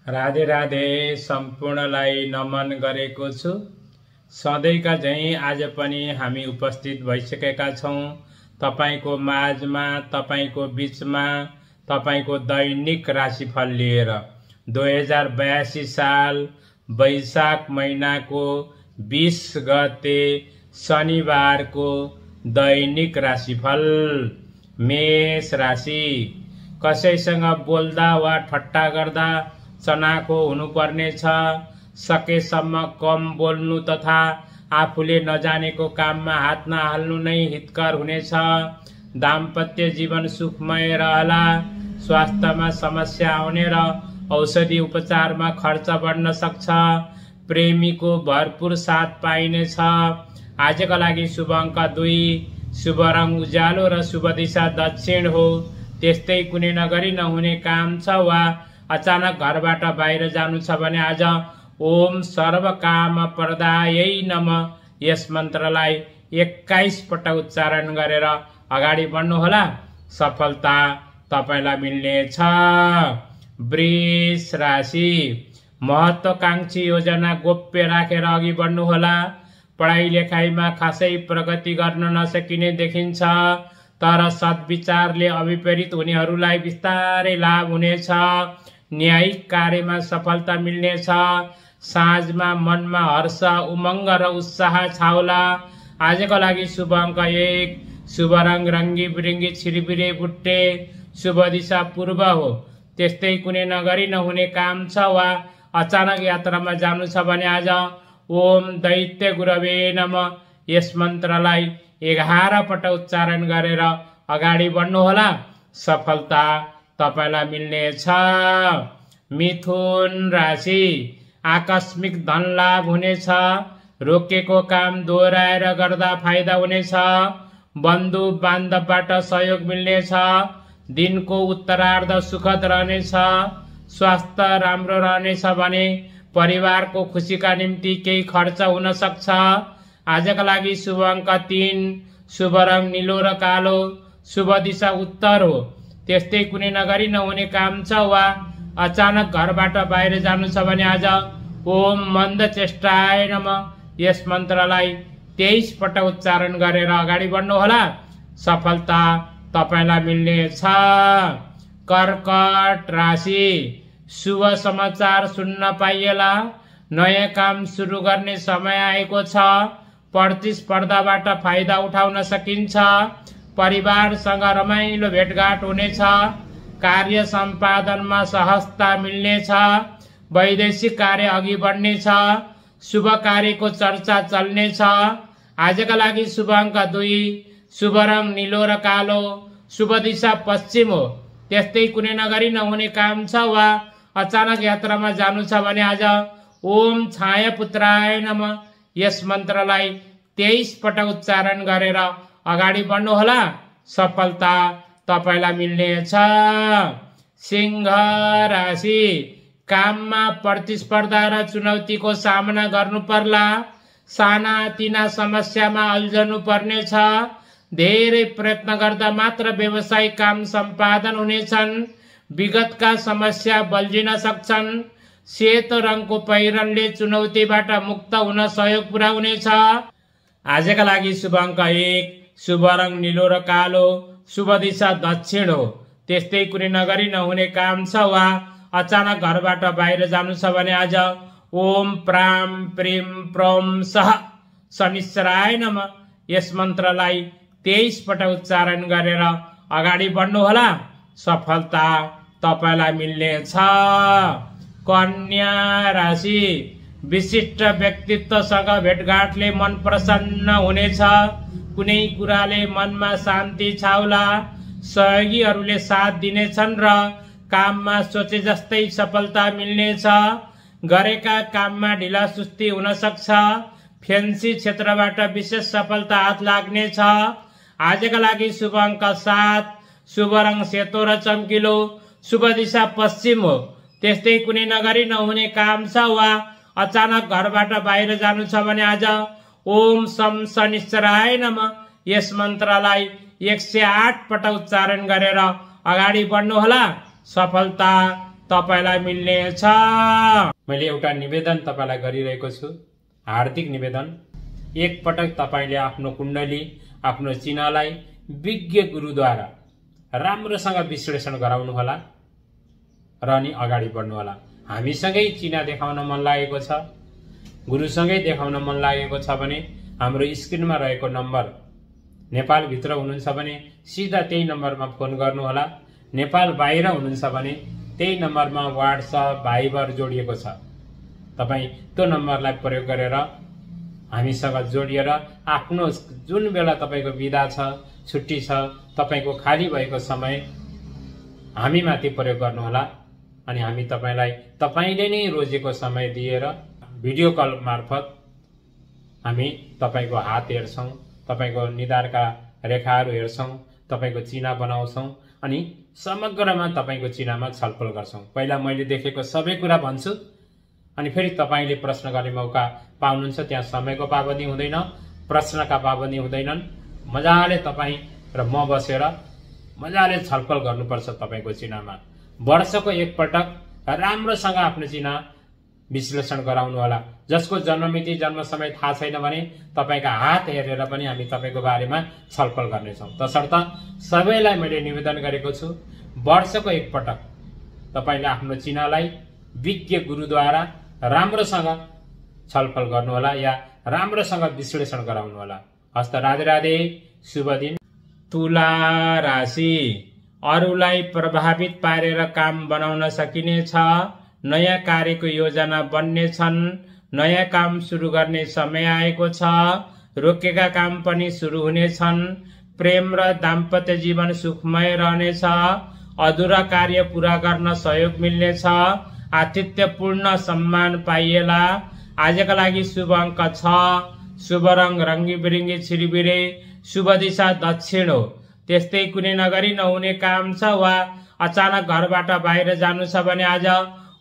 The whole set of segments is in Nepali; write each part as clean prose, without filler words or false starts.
राधे राधे सम्पूर्णलाई नमन गरेको छु। सधैँका झैं आज पनि हामी उपस्थित भइसकेका छौं तपाईको माझमा, तपाईको बीचमा, तपाईको दैनिक राशिफल लिएर 2082 साल वैशाख महिनाको 20 गते शनिबारको दैनिक राशिफल। मेष राशि। कसैसँग बोल्दा वा ठट्टा गर्दा चनाखो हुनुपर्ने छ। सकेसम्म कम बोल्नु तथा आफूले नजानेको काममा हात नहाल्नु नै हितकर हुनेछ। दाम्पत्य जीवन सुखमय रहला। स्वास्थ्यमा समस्या आउने र औषधि उपचारमा खर्च बढ्न सक्छ। प्रेमीको भरपूर साथ पाइनेछ। आजका लागि शुभ अङ्क 2, शुभ रङ उज्यालो र शुभ दिशा दक्षिण हो। त्यस्तै कुनै नगरी नहुने काम छ वा अचानक घरबाट बाहिर जानु छ भने आज ओम सर्वकाम प्रदायै नमः यस मन्त्रलाई 21 पटक उच्चारण गरेर अगाडि बढ्नुहोला। सफलता तपाईलाई मिल्नेछ। वृष राशि। महत्वाकांक्षी योजना गोप्य राखेर अघि बढ्नुहोला। पढाइ लेखाइमा खासै प्रगति गर्न नसकिने देखिन्छ, तर सद्विचारले अविपरीत हुनेहरूलाई बिस्तारै लाभ हुनेछ। न्यायिक कार्यमा सफलता मिल्नेछ। साँझमा मनमा हर्ष, उमङ्ग र उत्साह छाउला। आजको लागि शुभ अङ्क 1, शुभ रङ रङ्गी बिरङ्गी छिरबिरे बुट्टे, शुभ दिशा पूर्व हो। त्यस्तै कुनै नगरी नहुने काम छ वा अचानक यात्रामा जानु छ भने आज ओम दैत्य गुरवे नमः यस मन्त्रलाई 11 पटक उच्चारण गरेर अगाडि बढ्नुहोला। सफलता तपाईलाई मिल्नेछ। मिथुन राशि। आकस्मिक धन लाभ हुनेछ। रोकेको काम दोहोऱ्याएर गर्दा फाइदा हुनेछ। बन्धु बान्धवबाट सहयोग मिल्नेछ। दिनको उत्तरार्ध सुखद रहनेछ। स्वास्थ्य राम्रो रहनेछ भने परिवारको खुसीका निम्ति केही खर्च हुन सक्छ। आजका लागि शुभ अङ्क 3, शुभ रङ नीलो र कालो, शुभ दिशा उत्तर हो। त्यस्तै कुनै नगरी नहुने काम छ वा अचानक घरबाट बाहिर जानु छ भने आज ओम मन्द चेष्टाय नमः यस मन्त्रलाई 23 पटक उच्चारण गरेर अगाडि बढ्नुहोला। सफलता तपाईलाई मिल्नेछ। कर्कट राशि। शुभ समाचार सुन्न पाइएला। नयाँ काम सुरु गर्ने समय आएको छ। प्रतिस्पर्धाबाट फाइदा उठाउन सकिन्छ। परिवारसँग रमाइलो भेटघाट हुनेछ। कार्य सम्पादनमा सहजता मिल्नेछ। वैदेशिक कार्य अघि बढ्नेछ। शुभ कार्यको चर्चा चल्नेछ। आजका लागि शुभ अङ्क 2, शुभ रङ नीलो र कालो, शुभ दिशा पश्चिम हो। त्यस्तै कुनै नगरी नहुने काम छ वा अचानक यात्रामा जानु छ भने आज ओम छाया पुत्राय नमः यस मन्त्रलाई 23 पटक उच्चारण गरेर अगाडि बढ्नुहोला। सफलता तपाईलाई मिल्नेछ। सिंह राशि। काममा प्रतिस्पर्धा र चुनौतीको सामना गर्नु पर्ला। साना तिना समस्यामा अल्झनु पर्नेछ। धेरै प्रयत्न गर्दा मात्र व्यवसायिक काम सम्पादन हुनेछन्। विगतका समस्या बल्झिन सक्छन्। सेतो रङको पहिरनले चुनौतीबाट मुक्त हुन सहयोग पुर्याउनेछ। आजका लागि शुभ अङ्क 1, शुभ रङ नीलो र कालो, शुभ दिशा दक्षिण हो। त्यस्तै कुनै नगरी नहुने काम छ वा अचानक घरबाट बाहिर जानु छ भने आज ओम प्राम प्रेम प्रम सह शनिश्चराय नमः यस मन्त्रलाई 23 पटक उच्चारण गरेर अगाडि बढ्नुहोला। सफलता तपाईलाई मिल्नेछ। कन्या राशि। विशिष्ट व्यक्तित्वसँग भेटघाटले मन प्रसन्न हुनेछ। कुनै कुराले मनमा शान्ति छाउला। सहयोगीहरूले साथ दिनेछन् र काममा सोचे जस्तै सफलता मिल्नेछ। गरेका काममा ढिला सुस्ती हुन सक्छ। फेन्सी क्षेत्रबाट विशेष सफलता हात लाग्नेछ। आजका लागि शुभ अङ्क 7, शुभ रङ सेतो र चम्किलो, शुभ दिशा पश्चिम हो। त्यस्तै कुनै नगरी नहुने काम छ वा अचानक घरबाट बाहिर जानु छ भने आज ओम सम शनिश्चराय नमः यस मन्त्रलाई 108 पटक उच्चारण गरेर अगाडि बढ्नुहोला। सफलता तपाईलाई मिल्नेछ। मैले एउटा निवेदन तपाईलाई गरिरहेको छु, हार्दिक निवेदन। एक पटक तपाईले आफ्नो कुण्डली, आफ्नो चिन्हलाई विज्ञ गुरुद्वारा राम्रोसँग विश्लेषण गराउनु होला र अनि अगाडि बढ्नु होला। हामीसँगै चिना देखाउन मन लागेको छ, गुरुसँगै देखाउन मन लागेको छ भने हाम्रो स्क्रिनमा रहेको नम्बर, नेपाल भित्र हुनुहुन्छ भने सिधा त्यही नम्बरमा फोन गर्नु होला। नेपाल बाहिर हुनुहुन्छ भने त्यही नम्बरमा व्हाट्सएप, भाइबर जोडिएको छ। तपाई त्यो नम्बरलाई प्रयोग गरेर हामीसँग जोडिएर आफ्नो जुन बेला तपाईको बिदा छ, छुट्टी छ, तपाईको खाली भएको समय हामीमाथि प्रयोग गर्नु होला। अनि हामी तपाईलाई तपाईले नै रोजेको समय दिएर भिडियो कल मार्फत हामी तपाईको हात हेर्छौं, तपाईको निधारका रेखाहरू हेर्छौं, तपाईको चिना बनाउँछौं अनि समग्रमा तपाईको चिनामा छलफल गर्छौं। पहिला मैले देखेको सबै कुरा भन्छु अनि फेरि तपाईले प्रश्न गर्ने मौका पाउनुहुन्छ। त्यहाँ समयको पाबन्दी हुँदैन, प्रश्नका पाबन्दी हुँदैनन्। मजाले तपाई र म बसेर मजाले छलफल गर्नुपर्छ तपाईको चिनामा। वर्षको एक पटक राम्रोसँग आफ्नो चिना विश्लेषण गराउनु होला। जसको जन्ममिति, जन्म समय थाहा छैन भने तपाईका हात हेरेर पनि हामी तपाईको बारेमा छलफल गर्नेछौं। तसर्थ सबैलाई मैले निवेदन गरेको छु, वर्षको एक पटक तपाईले आफ्नो चिनालाई विज्ञ गुरुद्वारा राम्रोसँग छलफल गर्नु होला या राम्रोसँग विश्लेषण गराउनु होला। हस्त, राधे राधे, शुभ दिन। तुला राशि, अरूलाई प्रभावित पारेर काम बनाउन सकिनेछ। नयाँ कार्यको योजना बन्नेछन्। नयाँ काम सुरु गर्ने समय आएको छ। रोकेका काम पनि सुरु हुनेछन्। प्रेम र दाम्पत्य जीवन सुखमय रहनेछ। अधुरा कार्य पूरा गर्न सहयोग मिल्नेछ। आतिथ्यपूर्ण सम्मान पाइएला। आजका लागि शुभ अङ्क 6, शुभ रङ रङ्गी बिरङ्गी छिरिबिरे, शुभ दिशा दक्षिण हो। त्यस्तै कुनै नगरी नहुने काम छ वा अचानक घरबाट बाहिर जानु छ भने आज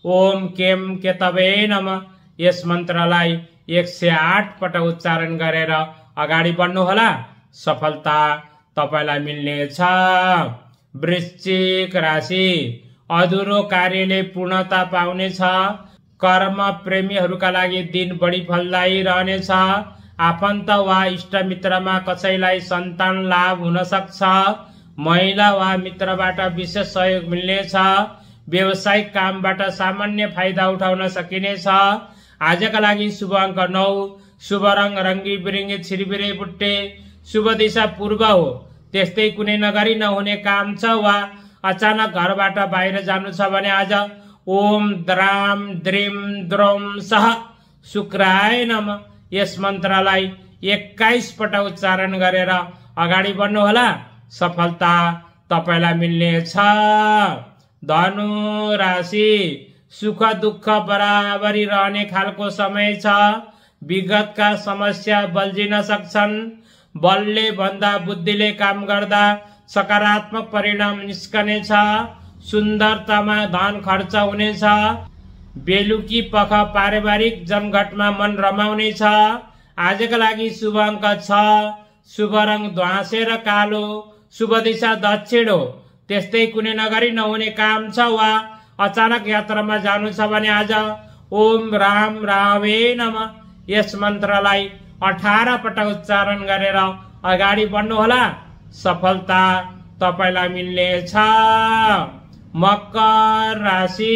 ओम केम केतवे नमः यस मन्त्रलाई 108 पटक उच्चारण गरेर अगाडि बढ्नु होला। सफलता तपाईलाई मिल्नेछ। वृश्चिक राशि, अधुरो कार्यले पूर्णता पाउनेछ। कर्म प्रेमीहरूका लागि दिन बढी फलदायी रहनेछ। आफन्त वा इष्टमित्रमा कसैलाई सन्तान लाभ हुन सक्छ। महिला वा मित्रबाट विशेष सहयोग मिल्नेछ। व्यावसायिक कामबाट सामान्य फाइदा उठाउन सकिनेछ। आजका लागि शुभ अङ्क 9, शुभ रङ रङ्गी बिरङ्गी छिरिबिरे बुट्टे, शुभ दिशा पूर्व हो। त्यस्तै कुनै नगरी नहुने काम छ वा अचानक घरबाट बाहिर जानु छ भने आज ओम द्राम द्रिम द्रोम सह शुक्राय नमः यस मन्त्रलाई 21 पटक उच्चारण गरेर अगाडि बढ्नु होला। सफलता तपाईलाई मिल्नेछ। धनु राशि, सुख दुःख बराबरी रहने खालको समय छ। विगतका समस्या बल्झिन सक्छन्। बलले भन्दा बुद्धिले काम गर्दा सकारात्मक परिणाम निस्कनेछ। सुन्दरतामा धन खर्च हुनेछ। बेलुकी पख पारिवारिक जमघटमा मन रमाउनेछ। आजका लागि शुभ अङ्क 6, शुभ रङ ध्वाँसे र कालो, शुभ दिशा दक्षिण हो। त्यस्तै कुनै नगरी नहुने काम छ वा अचानक यात्रामा जानु छ भने आज ओम राम रामे नमः यस मन्त्रलाई 18 पटक उच्चारण गरेर अगाडि बढ्नु होला। सफलता तपाईलाई मिल्नेछ। मकर राशि,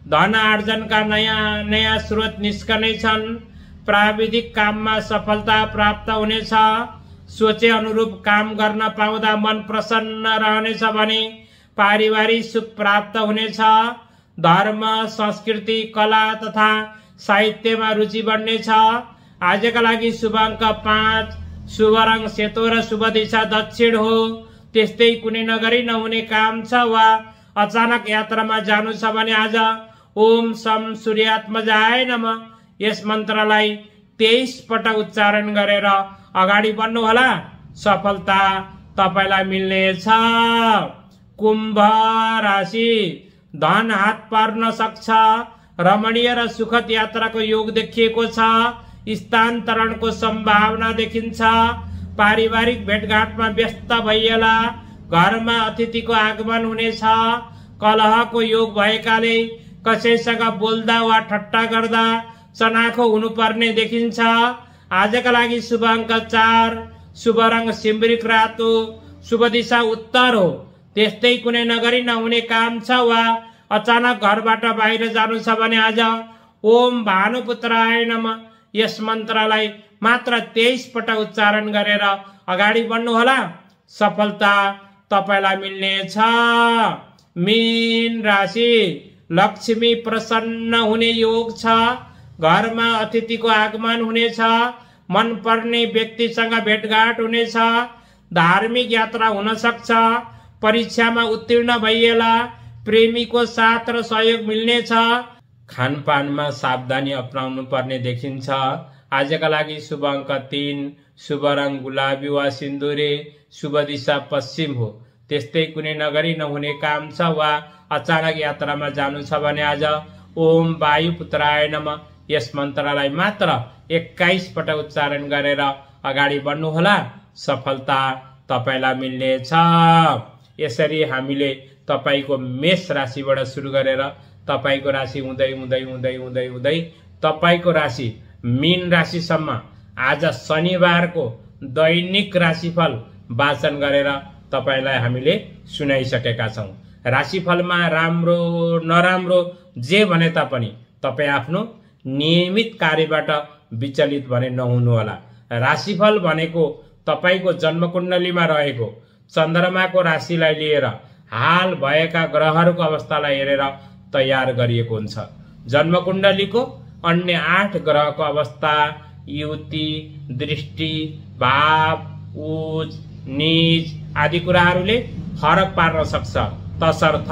धन आर्जनका नयाँ नयाँ स्रोत निस्कने छन्। प्राविधिक काममा सफलता प्राप्त हुनेछ। सोचे अनुरूप काम गर्न पाउँदा मन प्रसन्न रहनेछ भने पारिवारिक सुख प्राप्त हुनेछ। धर्म, संस्कृति, कला तथा साहित्यमा रुचि बढ्नेछ। आजका लागि शुभ अङ्क 5, शुभ रङ सेतो र शुभ दिशा दक्षिण हो। त्यस्तै कुनै नगरी नहुने काम छ वा अचानक यात्रामा जानु छ भने आज ओम सम सूर्यात्मजाय नमः यस मन्त्रलाई 23 पटक उच्चारण गरेर अगाडि बढ्नु होला। सफलता तपाईलाई मिल्नेछ। कुम्भ राशि, धन हात पार्न सक्छ। रमणीय र सुखद यात्राको योग देखिएको छ। स्थानान्तरणको सम्भावना देखिन्छ। पारिवारिक भेटघाटमा व्यस्त भइएला। घरमा अतिथिको आगमन हुनेछ। कलहको योग भएकाले कसैसँग बोल्दा वा ठट्टा गर्दा चनाखो हुनुपर्ने देखिन्छ। आजका लागि शुभ अङ्क 4, शुभ रङ सिम्रिक रातो, शुभ दिशा उत्तर हो। त्यस्तै कुनै नगरी नहुने काम छ वा अचानक घरबाट बाहिर जानु छ भने आज ओम भानुपुत्राय नमः यस मन्त्रलाई मात्र 23 पटक उच्चारण गरेर अगाडि बढ्नुहोला। सफलता तपाईलाई मिल्नेछ। मीन राशि, लक्ष्मी प्रसन्न हुने योग छ। घरमा अतिथिको आगमन हुनेछ। मन पर्ने व्यक्तिसँग भेटघाट हुनेछ। धार्मिक यात्रा हुन सक्छ। परीक्षामा उत्तीर्ण भइएला। प्रेमीको साथ र सहयोग मिल्नेछ। खानपानमा सावधानी अपनाउनु पर्ने देखिन्छ। आजका लागि शुभ अङ्क 3, शुभ रङ गुलाबी वा सिन्दुरे, शुभ दिशा पश्चिम हो। त्यस्तै कुनै नगरी नहुने काम छ वा अचानक यात्रामा जानु छ भने आज ओम वायुपुत्राय नमः यस मन्त्रलाई मात्र 21 पटक उच्चारण गरेर अगाडि बढ्नुहोला। सफलता तपाईलाई मिल्नेछ। यसरी हामीले तपाईको मेष राशिबाट सुरु गरेर तपाईको राशि हुँदै हुँदै हुँदै हुँदै हुँदै तपाईको राशि मीन राशिसम्म आज शनिबारको दैनिक राशिफल वाचन गरेर तपाईलाई हामीले सुनाइसकेका छौं। राशिफलमा राम्रो नराम्रो जे भने तापनि तपाई आफ्नो नियमित कार्यबाट विचलित भने नहुनुहोला। राशिफल भनेको तपाईको जन्मकुण्डलीमा रहेको चन्द्रमाको राशिलाई लिएर हाल भएका ग्रहहरूको अवस्थालाई हेरेर तयार गरिएको हुन्छ। जन्मकुण्डलीको अन्य 8 ग्रहको अवस्था, युति, दृष्टि, भाव, उज, नीच आदि कुराहरूले फरक पार्न सक्छ। तसर्थ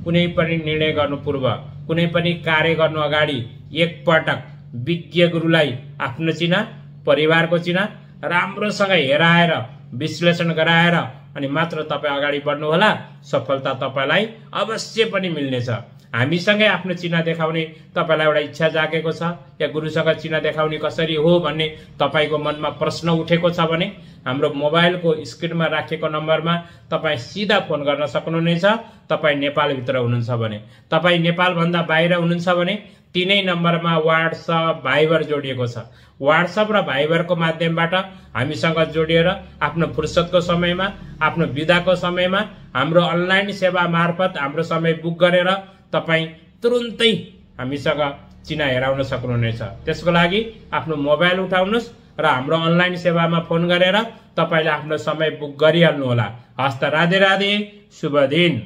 कुनै पनि निर्णय गर्नु पूर्व, कुनै पनि कार्य गर्नु अगाडि एकपटक विज्ञ गुरुलाई आफ्नो चिना, परिवारको चिना राम्रोसँग हेराएर विश्लेषण गराएर अनि मात्र तपाईँ अगाडि बढ्नुहोला। सफलता तपाईलाई अवश्य पनि मिल्नेछ। हामीसँगै आफ्नो चिना देखाउने तपाईलाई एउटा इच्छा जागेको छ या गुरुसँग चिना देखाउने कसरी हो भन्ने तपाईको मनमा प्रश्न उठेको छ भने हाम्रो मोबाइलको स्क्रिनमा राखेको नम्बरमा तपाईँ सिधा फोन गर्न सक्नुहुनेछ। तपाईँ नेपालभित्र हुनुहुन्छ भने, तपाईँ नेपालभन्दा बाहिर हुनुहुन्छ भने तीनै नम्बरमा व्हाट्सएप, भाइबर जोडिएको छ। व्हाट्सएप र भाइबरको माध्यमबाट हामीसँग जोडिएर आफ्नो फुर्सदको समयमा, आफ्नो बिदाको समयमा हाम्रो अनलाइन सेवा मार्फत हाम्रो समय बुक गरेर तपाईँ तुरुन्तै हामीसँग चिना हेराउन सक्नुहुनेछ। त्यसको लागि आफ्नो मोबाइल उठाउनुहोस् र हाम्रो अनलाइन सेवामा फोन गरेर तपाईले आफ्नो समय बुक गरिहाल्नुहोला। हस्त, राधे राधे, शुभ दिन।